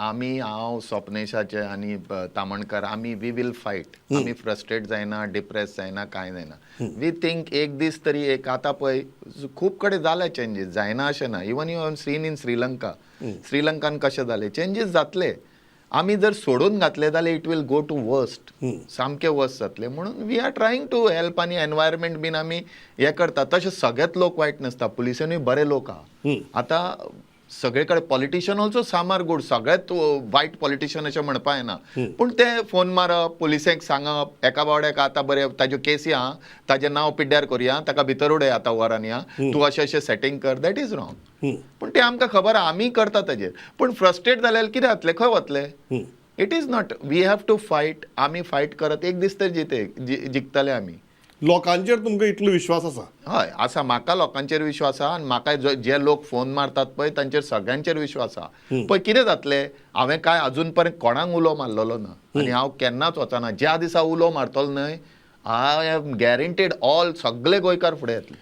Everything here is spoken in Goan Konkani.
आमी, हांव, स्वप्नेशाचे आनी तामणकर, आमी we will fight. आमी फ्रस्ट्रेट जायना, डिप्रेस जायना, कांय जायना. We think एक दीस तरी एक, आतां पळय, खूब कडेन जाल्या चेंजीस, जायना अशें ना. Even you have seen in Sri Lanka, श्रीलंकान कशें जालें, चेंजीस जातले. आमी जर सोडून घातले जाल्यार it will go to worst, सामकें वर्स्ट जातलें. म्हणून we are trying to help आनी एनवायरमेंट बीन आमी हें करता. तशें सगळेच लोक वायट नासता, पुलिसांनी बरे लोक आहा. आतां सगळे कडेन politician also some are good, सगळेच वायट पॉलिटिशियन अशें म्हणपा येना. पूण ते फोन मारप, पुलिसेक सांगप, एका बावड्याक आतां बरें ताज्यो केसी आहा, ताजें नांव पिड्ड्यार करुया, ताका भितर उडय आतां वरांनी, तूं अशें अशें सेटींग कर, that is wrong. पूण तें आमकां खबर आहा, आमी करता ताजेर. पूण फ्रस्ट्रेट जाल्यार कितें जातलें, खंय वतले? It is not, we have to fight. आमी फायट करत एक दीस तर जिते जिखतले आमी. लोकांचेर तुमकां इतलो विश्वास आसा? हय, आसा. म्हाका लोकांचेर विश्वास आहा आनी म्हाका जे लोक फोन मारतात पळय, तांचेर सगळ्यांचेर विश्वास आहा. पळय कितें जातलें, हांवें काय अजून पर्यंत कोणाक उलो मारलेलो ना आनी हांव केन्नाच वचना. ज्या दिसा उलो मारतलो न्हय, I am guaranteed all सगळे गोंयकार फुडें येतले.